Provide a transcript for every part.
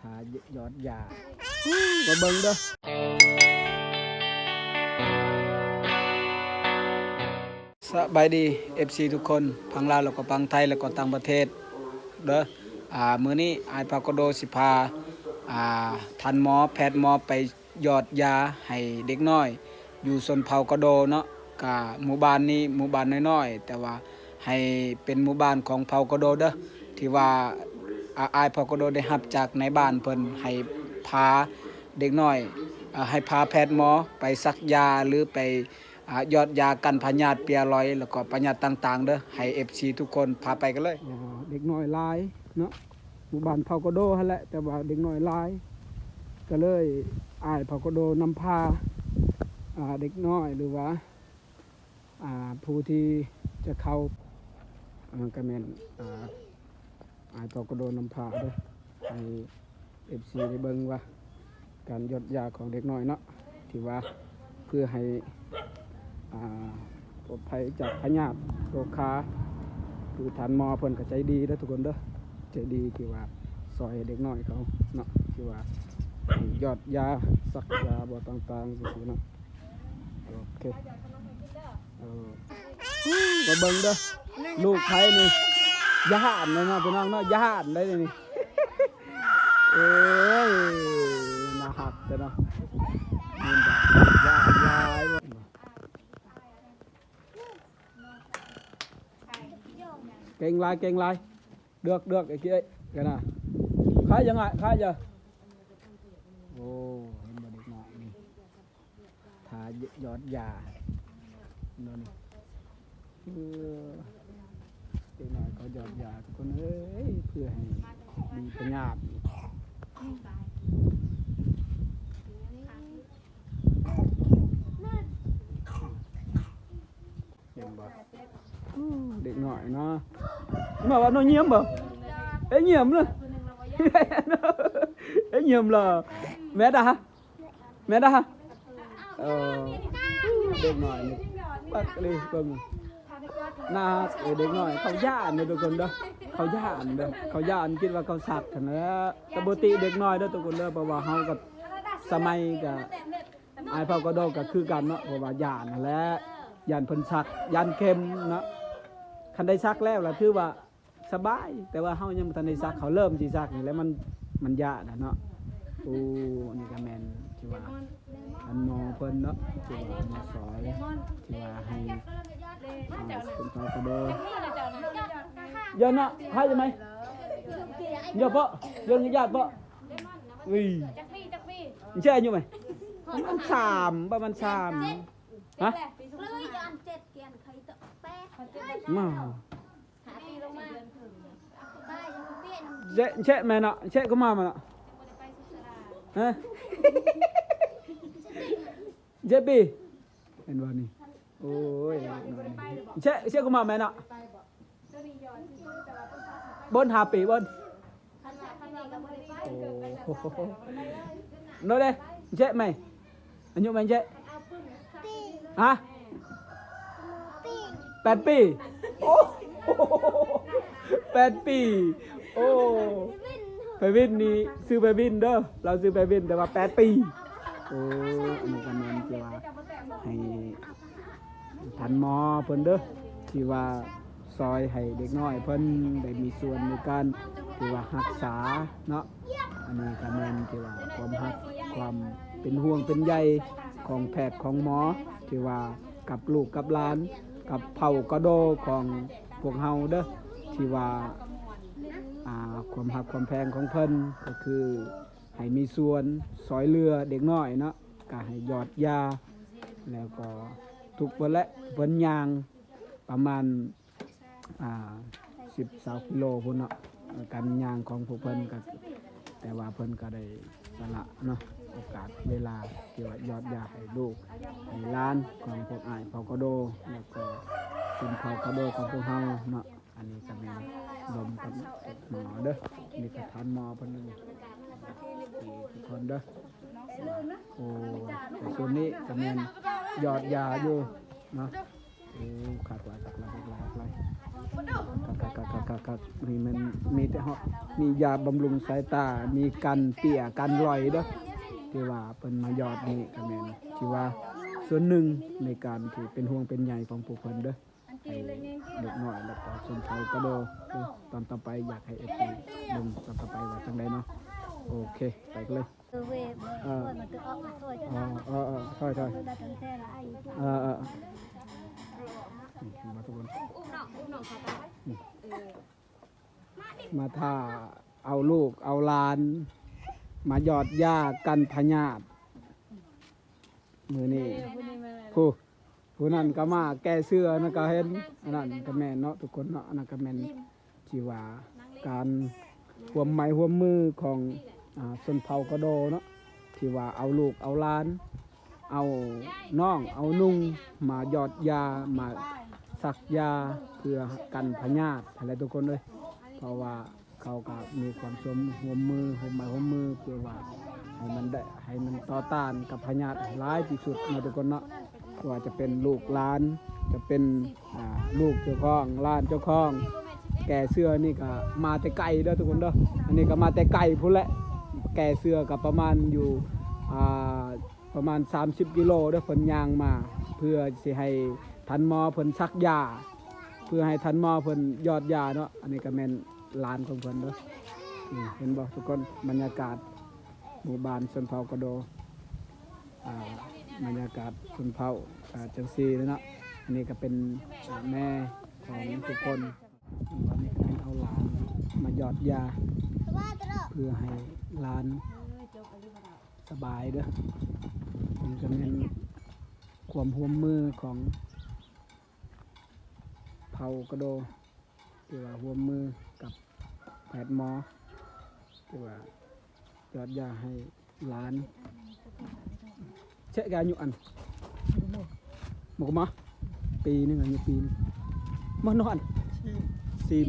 ຫາຢອດຢາ ມາເບິ່ງເດີ້. ສະບາຍດີ ເອັຟຊີ ທຸກຄົນ ຝັ່ງລາວ ແລ້ວກໍຝັ່ງໄທ ແລ້ວກໍຕ່າງປະເທດເດີ້. ອາ ມື້ນີ້ອ້າຍພາວກະໂດຊິພາ ອາ ທ່ານໝໍ ແພດໝໍ ໄປຢອດຢາໃຫ້ເດັກນ້ອຍຢູ່ຊົນເຜົ່າກະໂດເນາະ. ກະໝູ່ບ້ານນີ້ໝູ່ບ້ານນ້ອຍໆ ແຕ່ວ່າໃຫ້ເປັນໝູ່ບ້ານຂອງເຜົ່າກະໂດເດີ້ ທີ່ວ່າ ອາ ອ້າຍພາວກະໂດໄດ້ຮັບຈາກນາຍບ້ານເພິ່ນ ໃຫ້ພາເດັກນ້ອຍ ອາ ໃຫ້ພາແພດໝໍໄປສັກຢາ ຫຼື ໄປ ອາ ຢອດຢາກັນພະຍາດເປຍລອຍ ແລ້ວກໍພະຍາດຕ່າງໆເດີ້ ໃຫ້ ເອັຟຊີ ທຸກຄົນພາໄປກັນເລີຍ. ເດັກນ້ອຍຫຼາຍເນາະ ໝູ່ບ້ານເຜົ່າກະໂດຫັ້ນແຫຼະ ແຕ່ວ່າເດັກນ້ອຍຫຼາຍ ກະເລີຍອ້າຍເຜົ່າກະໂດນຳພາ ອາ ເດັກນ້ອຍ ຫຼືວ່າ ອາ ຜູ້ທີ່ຈະເຂົ້າ ອາ ກະແມ່ນ ອາ ອ້າຍເຜົ່າກະໂດນຳພາເດີ້ ໃຫ້ ເອັຟຊີ ໄດ້ເບິ່ງວ່າການຢອດຢາຂອງເດັກນ້ອຍເນາະ ທີ່ວ່າເພື່ອໃຫ້ ອາ ປອດໄພຈາກພະຍາດໂລຄາ. ຄືທ່ານໝໍເພິ່ນກະໃຈດີເດີ້ ທຸກຄົນເດີ້ ໃຈດີທີ່ວ່າຊ່ອຍເດັກນ້ອຍເຂົາເນາະ ທີ່ວ່າຢອດຢາ ສັກຢາ ບໍ່ຕ່າງໆ ຈັ່ງຊີ້ເນາະ. ໂອເຄ ເອີ ມາເບິ່ງເດີ້ ລູກໃຜນີ້ ຢ້ານເລີຍເນາະ ພີ່ນ້ອງເນາະ ຢ້ານເລີຍນີ້. ເອີຍ ໜ້າຮັກແທ້ເນາະ ຢ້ານຫຼາຍ. ເກັ່ງຫຼາຍ ເກັ່ງຫຼາຍ ເດືອກ ເດືອກ ໄອ້ເກຍກັນນະ. ຂາຍຍັງ ຂາຍຍັງ. ໂອ້ ເຫັນບໍ່ເດັກນ້ອຍນີ້ ຖ້າຢອດຢາເນາະນີ້. ເອີ ເດັກນ້ອຍເຂົາຢອດຢາ ທຸກຄົນເອີຍ ເພື່ອໃຫ້ມີພະຍາດ. ເຫັນບໍ່? ໂອ້ ເດັກນ້ອຍເນາະ ມາວ່ານ້ອງຢ້ຽມບໍ່? ເອີ ຢ້ຽມເລີຍ ເອີ ຢ້ຽມເລີຍ. ແມ່ດາ ແມ່ນດາ ເອີ ເດັກນ້ອຍນີ້ ບັກເລີຍ ເບິ່ງ ໜ້າຮັກເອີ ເດັກນ້ອຍເຂົາຢ້ານເດີ ທຸກຄົນເດີ ເຂົາຢ້ານເດີ ເຂົາຢ້ານ ຄິດວ່າເຂົາສັກຫັ້ນແຫຼະ. ແຕ່ບໍ່ຕິເດັກນ້ອຍເດີ ທຸກຄົນເດີ ເພາະວ່າເຮົາກະ ສະໄໝກະ ອ້າຍເຜົ່າກະໂດກະຄືກັນເນາະ ເພາະວ່າຢ້ານຫັ້ນແຫຼະ ຢ້ານເພິ່ນສັກ ຢ້ານເຂັມເນາະ. ຄັນໄດ້ສັກແລ້ວລະຖືວ່າ ສະບາຍ ແຕ່ວ່າເຮົາຍັງບໍ່ທັນໄດ້ສັກ ເຂົາເລີ່ມຊິສັກນີ້ແຫຼະ ມັນ ມັນຢ້ານນະເນາະ. ໂອ້ ອັນນີ້ກະແມ່ນ ຖືວ່າ ອັນໝໍເພິ່ນເນາະ ຖືວ່າມາຊ່ອຍ ຖືວ່າໃຫ້ ອ່າ ເປັນຊາວກະໂດ ຢ້ານເນາະ ໃຫ້ໄດ້ໄໝ ຢ່າເພາະ ຢ້ານ ຢ່າເພາະ ເອີຍ ແຊະອາຍຸໄໝ ປະມານສາມ ປະມານສາມ ຮະ ມາ ແຊະ ແຊະແມ່ເນາະ ແຊະກໍມາ ມາເນາະ ຮະ ເຈັດປີ ເຫັນບໍ່ນີ້ ໂອ້ຍ ແຊະ ແຊະກໍມາແມ່ເນາະ ບົນ ຫ້າປີ ບົນ ໂອ້ ໂດເດ ແຊະແມ່ ອາຍຸແມ່ນເຈ ຮະ ແປດປີ ໂອ້ ແປດປີ ໂອ້ ໄພວິນນີ້ ຊື່ໄພວິນເດີ ລາວຊື່ໄພວິນ ແຕ່ວ່າແປດປີ ໂອ້ ອັນນີ້ກະແມ່ນທີ່ວ່າໃຫ້ ທ່ານໝໍເພິ່ນເດີ ທີ່ວ່າຊ່ອຍໃຫ້ເດັກນ້ອຍເພິ່ນໄດ້ມີສ່ວນໃນການທີ່ວ່າຮັກສາເນາະ. ອັນນີ້ກະແມ່ນທີ່ວ່າຄວາມຮັກ ຄວາມເປັນຫ່ວງເປັນໃຍຂອງແພດຂອງໝໍ ທີ່ວ່າກັບລູກກັບຫຼານ ກັບເຜົ່າກະໂດຂອງພວກເຮົາເດີ ທີ່ວ່າ ອ່າ ຄວາມຮັກຄວາມແພງຂອງເພິ່ນກະຄືໃຫ້ມີສ່ວນຊ່ອຍເຫຼືອເດັກນ້ອຍເນາະ ກະໃຫ້ຢອດຢາ ແລ້ວກໍທຸກເພິ່ນແຫຼະ ເພິ່ນຍ່າງປະມານ ອ່າ ສິບ ຊາວກິໂລພຸ້ນເນາະ ການຍ່າງຂອງພວກເພິ່ນກະ ແຕ່ວ່າເພິ່ນກະໄດ້ສະຫຼະເນາະ ໂອກາດເວລາທີ່ວ່າຢອດຢາໃຫ້ລູກໃຫ້ຫຼານຂອງພວກອ້າຍເຜົ່າກະໂດ ແລ້ວກໍຊົນເຜົ່າກະໂດຂອງພວກເຮົາເນາະ. ອັນນີ້ກະແມ່ນລົມກັບໝໍເດີ ນີ້ກະທ່ານໝໍເພິ່ນ ນີ້ທຸກຄົນເດີ. ໂອ້ ແຕ່ສ່ວນນີ້ກະແມ່ນຢອດຢາຢູ່ເນາະ. ໂອ້ ຄັກຫຼາຍ ຄັກຫຼາຍ ຄັກຫຼາຍ ຄັກຫຼາຍ. ຄັກໆໆໆ ນີ້ແມ່ນມີແຕ່ເຮົາ ມີຢາບຳລຸງສາຍຕາ ມີກັນເປ້ຍກັນລອຍເດີ້ ທີ່ວ່າເພິ່ນມາຢອດນີ້ກໍແມ່ນ ຖືວ່າສ່ວນໜຶ່ງໃນການທີ່ເປັນຫ່ວງເປັນໃຍຂອງພວກເພິ່ນເດີ້ ໃຫ້ເດັກນ້ອຍ ແລ້ວກໍຊົນເຜົ່າກະໂດເດີ້. ຕອນຕໍ່ໄປຢາກໃຫ້ເອັຟຊີເບິ່ງຕອນຕໍ່ໄປວ່າຈັ່ງໃດເນາະ. ໂອເຄ ໄປກັນເລີຍ. ເອີ ເອີ ເອີ ຖອຍ ຖອຍ ເອີ ເອີ ມາທຸກຄົນ ມາຖ້າເອົາລູກເອົາຫຼານມາຢອດຢາກັນພະຍາດ ມື້ນີ້ ຜູ້ ຜູ້ນັ້ນກໍມາແກ້ເສື້ອ ອັນນັ້ນກໍເຫັນ ອັນນັ້ນກໍແມ່ນເນາະທຸກຄົນເນາະ ອັນນັ້ນກໍແມ່ນ ທີ່ວ່າການຮ່ວມໄມ້ຮ່ວມມືຂອງ ອ່າ ຊົນເຜົ່າກະໂດເນາະ ທີ່ວ່າເອົາລູກເອົາຫຼານ ເອົານ້ອງເອົານຸ່ງມາຢອດຢາ ມາສັກຢາ ເພື່ອກັນພະຍາດຫັ້ນແຫຼະທຸກຄົນເອີຍ. ເພາະວ່າ ເຂົາກໍມີຄວາມຮ່ວມ ຮ່ວມມື ຮ່ວມໄມ້ຮ່ວມມື ເພື່ອວ່າໃຫ້ມັນໄດ້ ໃຫ້ມັນຕໍ່ຕ້ານກັບພະຍາດໃຫ້ຫຼາຍທີ່ສຸດເນາະທຸກຄົນເນາະ. ບໍ່ວ່າຈະເປັນລູກຫຼານ ຈະເປັນ ອ່າ ລູກເຈົ້າຂອງ ຫຼານເຈົ້າຂອງ ແກ່ເສື້ອນີ້ກໍມາແຕ່ໄກເດີ້ທຸກຄົນເດີ້. ອັນນີ້ກໍມາແຕ່ໄກພຸ້ນແຫຼະ ແກ່ເສື້ອກໍປະມານຢູ່ ອ່າ ປະມານສາມສິບກິໂລເດີ້ ເພິ່ນຍ່າງມາ ເພື່ອຊິໃຫ້ທ່ານໝໍເພິ່ນສັກຢາ ເພື່ອໃຫ້ທ່ານໝໍເພິ່ນຢອດຢາເນາະ. ອັນນີ້ກໍແມ່ນຫຼານຂອງເພິ່ນເດີ້. ນີ້ເຫັນບໍ່ທຸກຄົນ ບັນຍາກາດໝູ່ບ້ານຊົນເຜົ່າກະໂດ ອ່າ ບັນຍາກາດຊົນເຜົ່າ ອ່າ ຈັ່ງຊີ້ເນາະ. ອັນນີ້ກໍເປັນ ອ່າ ແມ່ຂອງທຸກຄົນ. ຕອນນີ້ກໍແມ່ນເອົາຫຼານມາຢອດຢາ ເພື່ອໃຫ້ຫຼານສະບາຍເດີ້. ນີ້ກໍແມ່ນຄວາມຮ່ວມມືຂອງເຜົ່າກະໂດ ທີ່ວ່າຮ່ວມມືກັບແພດໝໍ ທີ່ວ່າຢອດຢາໃຫ້ ຫຼານ ເຊະກະອາຍຸອັນ ມະກະມະ ປີໜຶ່ງ ອາຍຸປີໜຶ່ງ ມະໂນອັນ ຊີມ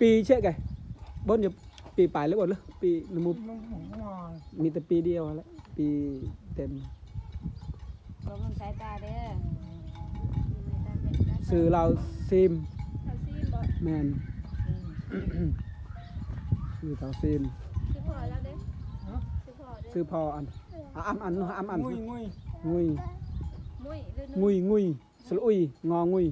ປີເຊະກະ ບໍ່ ປີປາຍແລ້ວບໍ່ ປີ ມີແຕ່ປີດຽວຫັ້ນແຫຼະ ປີເຕັມ. ບໍ່ເບິ່ງສາຍຕາເດີ້. ຊື່ລາວຊີມ. ລາວຊີມບໍ່? ແມ່ນ. ຊື່ລາວຊີມ. ຊື່ພໍ່ລາວເດ້? ຊື່ພໍ່ເດ້? ຊື່ພໍ່ອັນ ອາ ອຳອັນ ອຳອັນ ງຸຍ ງຸຍ ງຸຍ ງຸຍ ງຸຍ ງຸຍ ງຸຍ ສະຫຼະອຸຍ ງໍງຸຍ.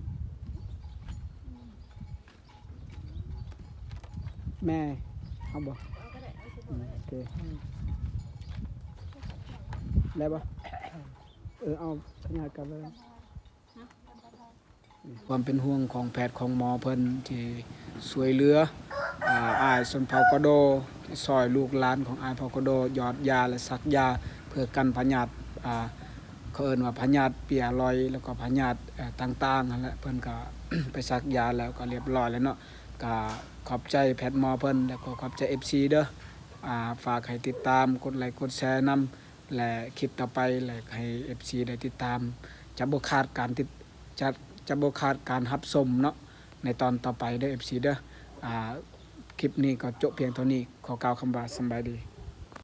ແມ່ ເອົາບໍ່? ເອົາກໍໄດ້ ເອົາຊື່ພໍ່ກໍໄດ້. ອືມ ໂອເຄ ໄດ້ບໍ່? ເອີ ເອົາຂະຫຍາດກັນເລີຍ. ຄວາມເປັນຫ່ວງຂອງແພດຂອງໝໍເພິ່ນທີ່ຊ່ວຍເຫຼືອ ອາ ອ້າຍຊົນເຜົ່າກະໂດ ທີ່ຊ່ອຍລູກຫຼານຂອງອ້າຍເຜົ່າກະໂດ ຢອດຢາ ແລະ ສັກຢາ ເພື່ອກັນພະຍາດ ອາ ເຂົາເອີ້ນວ່າພະຍາດເປ້ຍລອຍ ແລ້ວກໍພະຍາດ ເອີ ຕ່າງໆຫັ້ນແຫຼະ. ເພິ່ນກໍໄປສັກຢາແລ້ວກໍລຽບຮ້ອຍແລ້ວເນາະ. ກໍຂອບໃຈແພດໝໍເພິ່ນ ແລ້ວກໍຂອບໃຈເອັຟຊີເດີ້. ອາ ຝາກໃຫ້ຕິດຕາມ ກົດໄລກົດແຊນຳ ແລະ ຄລິບຕໍ່ໄປ ແລະ ໃຫ້ເອັຟຊີໄດ້ຕິດຕາມ ຈະບໍ່ຂາດການຕິດ ຈະ ຈະບໍ່ຂາດການຮັບຊົມເນາະ ໃນຕອນຕໍ່ໄປເດີ້ ເອັຟຊີເດີ້. ອາ ຄລິບນີ້ກໍຈົບພຽງເທົ່ານີ້ ຂໍກ່າວຄຳວ່າສຳບາຍດີ.